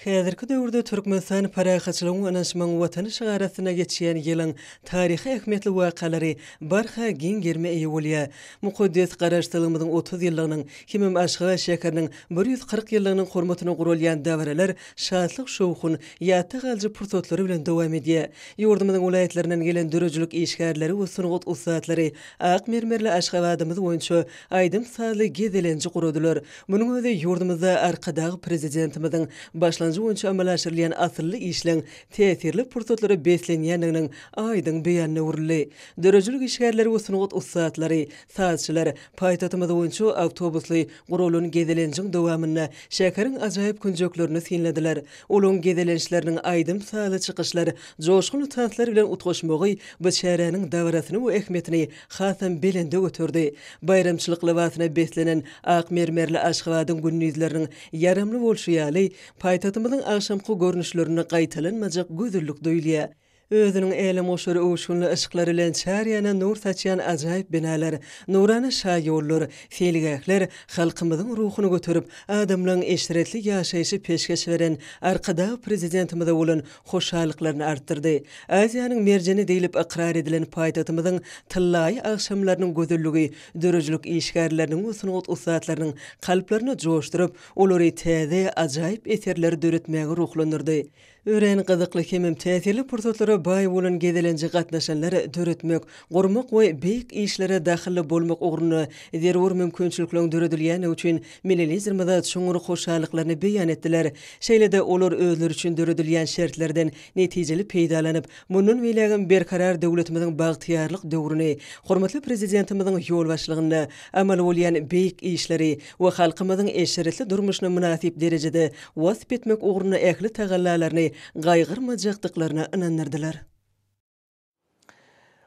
Häzirki döwürde Türkmenistan parahatçylygyň we ynanyşmagyň Watany şygary astynda geçýän ýylyň taryhy ähmiýetli wakalary barha giň gerime eýe bolýar. Mukaddes Garaşsyzlygymyzyň 30 ýyllygynyň hemem Aşgabat şäheriniň 140 ýyllygynyň hormatyna guralýan dabaralar şatlyk-şowhun, ýatda galyjy pursatlary bilen dowam edýär. Ýurdumyzyň welaýatlaryndan gelen döredijilik işgärleri we sungat ussatlary ak mermerli Aşgabadymyz boýunça aýdym-sazly gezelenji guradylar. Munuň özi ýurdumyzda Arkadag Prezidentimiziň başlangyjy boýunça amala aşyrylýan asylly işleň täsirli pursatlara beslenýändiginiň aýdyň beýanyna öwrüldi. Döredijilik işgärleri we sungat ussatlary, sazçylar paýtagtymyz boýunça awtobusly guralan gezelenjiň dowamynda şäheriň ajaýyp künjeklerini synladylar. Olaryň gezelençleriniň aýdym-sazly çykyşlar, joşgunly tanslar bilen utgaşmagy bu çäräniň dabarasyny we ähmiýetini hasam belende göterdi. Baýramçylyk lybasyna beslenen ak mermerli Aşgabadyň gündizleriniň ýaramly bolşy ýaly, paýtagtymyzyň agşamky görnüşlerinde gaýtalanmajak gözellik duýulýar. Özüniň älemgoşar öwüşginli yşyklary bilen çar ýana nur saçýan ajaýyp binalar, nurana şaýollar, seýilgähler halkymyzyň ruhuny göterip, adamlaryň eşretli ýaşaýşy peşgeş beren Arkadag Prezidentimize bolan hoşallyklaryny artdyrdy. Aziýanyň merjeni diýlip ykrar edilen paýtagtymyzyň tyllaýy agşamlarynyň gözelligi döredijilik işgärleriniň we sungat ussatlarynyň kalplaryny joşduryp, olary täze, ajaýyp eserleri döretmäge ruhlandyrdy. Örän gyzykly hemem täsirli pursatlara baý bolan gezelenje gatnaşanlar döretmek, gurmak we beýik işlere dahylly bolmak ugrunda zerur mümkinçilikleriň döredilýändigi üçin Milli Liderimize çuňňur hoşallyklaryny beýan etdiler. Şeýle-de olar özleri üçin döredilýän şertlerden netijeli peýdalanyp, mundan beýlägem Berkarar döwletimiziň bagtyýarlyk döwrüni, hormatly Prezidentimiziň ýolbaşçylygynda amal bolýan beýik işleri we halkymyzyň eşretli durmuşyny mynasyp derejede wasp etmek ugrunda ähli tagallalaryny gaýgyrmajakdyklaryna ynandyrdylar.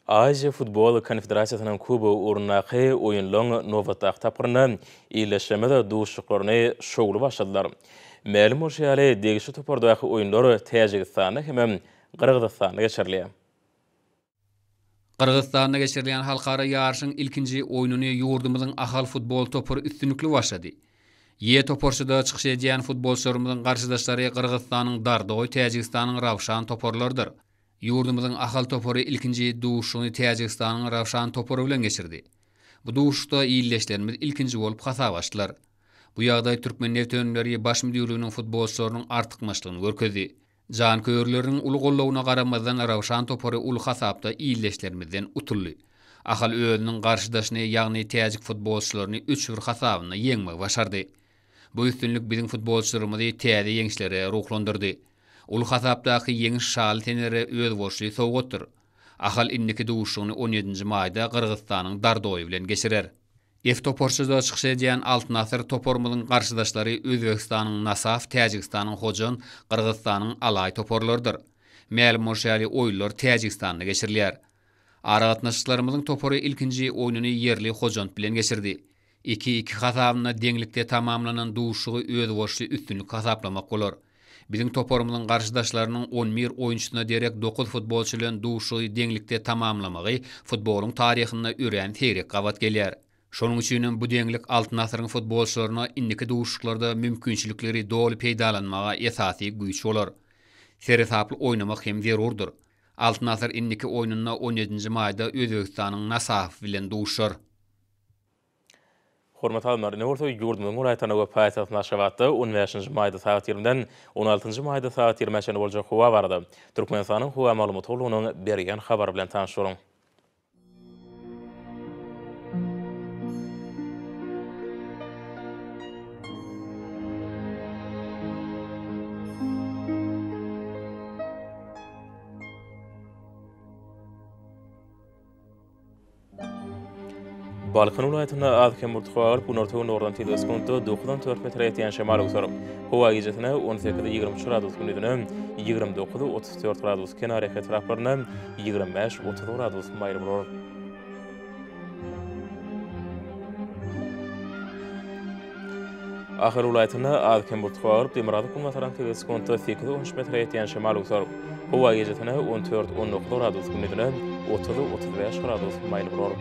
Aziýa futbol konfederasiýasynyň kubogy ugrundaky oýunlaryň nobatdaky tapgyrynda ildeşlerimiz duşuşyklaryny şowly başladylar. Mälim bolşy ýaly, degişli topardaky oýunlar Täjigistanda hemem Gyrgyzystanda geçirilýär. Gyrgyzystanda geçirilýän halkara ýaryşyň ilkinji oýnuny ýurdumyzyň Ahal futbol topary üstünlikli başlady. E toparçada çykyş edýän futbolçylarymyzyň garşydaşlary Gyrgyzystanyň Dardoý, Täjigistanyň Rawşan toparlarydyr. Ýurdumyzyň Ahal topary ilkinji duşuşygyny Täjigistanyň Rawşan topary bilen geçirdi. Bu duşuşykda ildeşlerimiz ilkinji bolup hasap açdylar. Bu ýagdaý Türkmennebitönümleri baş müdirliginiň futbolçylarynyň artykmaçlygyny görkezdi. Janköýerleriniň uly goldawyna garamazdan Rawşan topary uly hasapda ildeşlerimizden utuldy. Ahal özüniň garşydaşyny, ýagny täjik futbolçylaryny üç bir hasabynda ýeňmegi başardy. Bu üstünlik biziň futbolçylarymyzy täze ýeňişlere ruhlandyrdy. Uly hasapdaky ýeňiş şaly senelere özboluşly sowgatdyr. Ahal indiki duşuşygyny on ýedinji maýda Gyrgyzystanyň Dardoýy bilen geçirer. F toparçada çykyş edýän Altyn asyr toparymyzyň garşydaşlary Özbegistanyň Nasaf, Täjigistanyň Hojant, Gyrgyzystanyň Alaý toparlarydyr. Mälim bolşy ýaly, oýunlar Täjigistanda geçirilýär. Aragatnaşyklarymyzyň topary ilkinji oýnuny ýerli Hojant bilen geçirdi. Iki, iki hasabynda deňlikde tamamlanan duşuşygy özboluşly üstünlik hasaplamak bolar. Biziň toparymyzyň garşydaşlarynyň on bir oýunçysyna derek dokuz futbolçy bilen duşuşygy deňlikde tamamlamagy futbolyň taryhynda örän seýrek gabat gelýär. Şonuň üçinem bu deňlik Altyn asyryň futbolçylaryna indiki duşuşyklarda mümkinçilikleri doly peýdalanmaga esasy güýç bolar. Seresaply oýnamak hem zerurdyr. Altyn asyr indiki oýnunda on ýedinji maýda Özbegistanyň Nasaf bilen duşuşar. Hormatly alymlar, indi bolsa ýurdumyzyň welaýatlarynda we paýtagtymyz Aşgabatda on bäşinji maýda sagat ýigrimiden on altynjy maýda sagat ýigrimä çenli boljak howa barada Türkmenistanyň Howa maglumat gullugynyň berýän habary bilen tanyş boluň. Balkan welaýatynda az-kem bulutly howa bolup, günorta-gündogardan tizligi sekuntda dokuzdan dört metre ýetýän şemal öwser. Howa gijesine on sekiz, 23 gradus, gündizine 29, 34 gradus, kenarýaka etraplarynda 25, 30 gradus maýyl bolar. Ahal welaýatynda az-kem bulutly howa bolup, demirgazyk-günbatardan tizligi sekuntda sekiz, on üç metre ýetýän şemal öwser. Howa gijesine on dört, on dokuz gradus, gündizine 30, 35 gradus maýyl bolar.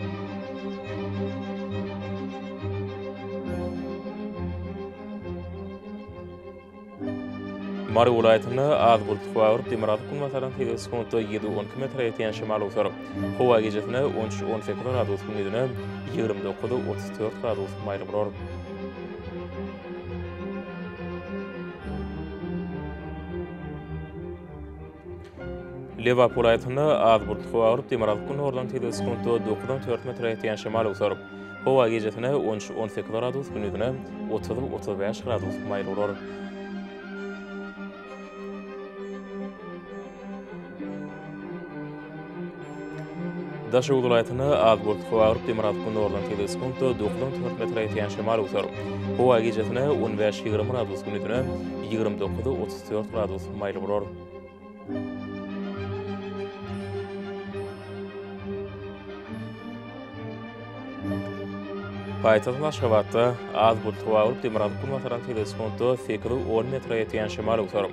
Mary welaýatynda az bulutly howa bolup, demirgazyk-günbatardan tizligi sekuntda ýedi, on iki metre ýetýän şemal öwser. Howa gijesine on üç, on sekiz gradus, gündizine 29, 34 gradus maýyl bolar. Lebap welaýatynda az bulutly howa bolup, demirgazyk-gündogardan tizligi sekuntda dokuzdan dört metre ýetýän şemal öwser. Howa gijesine on üç, on sekiz gradus, gündizine 30, 35 gradus maýyl bolar. Daşoguz welaýatynda az bulutly howa bolup, demirgazyk-gündogardan tizligi sekuntda dokuzdan dört metre ýetýän şemal öwser. Howa gijesine on bäş, 20 gradus, gündizine 29, 34 gradus maýyl bolar. Paýtagtymyz Aşgabatda az bulutly howa bolup, demirgazyk-günbatardan tizligi sekuntda sekiz, on metre ýetýän şemal öwser.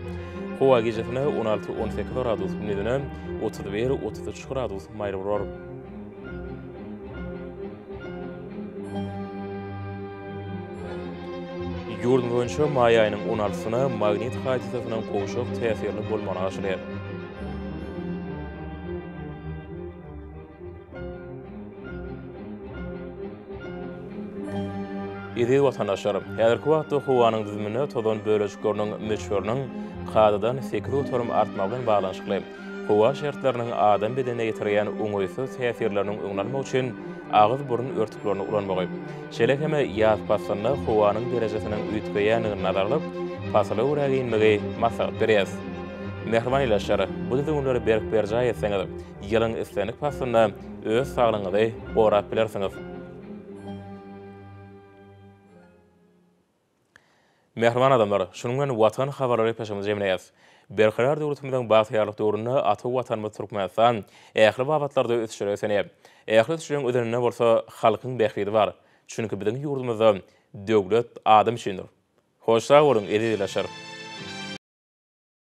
Howa gijesine on alty, on sekiz gradus, gündizine 31, 33 gradus maýyl bolar. Ýurdumyz boýunça maý aýynyň on altysyna magnit hadysasynyň gowşak täsirli bolmagyna garaşylýar. Eziz watandaşlar, häzirki wagtda howanyň düzüminde tozan bölejikleriniň möçberiniň kadadan 8% artmagy bilen baglanyşykly howa şertleriniň adam bedenine ýetirýän oňaýsyz täsirleriniň öňüni almak üçin agyz-burun örtüklerini ulanmagy, şeýle hem ýaz paslynda howanyň derejesiniň üýtgeýändigini nazara alyp, pasyla görä geýinmegi maslahat berýäris. Mähriban ildeşler, bu düzgünleri berk berjaý etseňiz, ýylyň islendik paslynda öz saglygyňyzy gorap bilersiňiz. Mähriban adamlar, şunuň bilen Watan habarlary gepleşigimizi jemleýäris. Berkarar döwletimiziň bagtyýarlyk döwründe ata Watanymyz Türkmenistan ähli babatlarda ösüşlere ösenýär. Ähli ösüşleriň özeninde bolsa halkyň bähbidi bar. Çünki biziň ýurdumyzda döwlet adam üçindir. Hoş sag boluň, eziz ildeşler!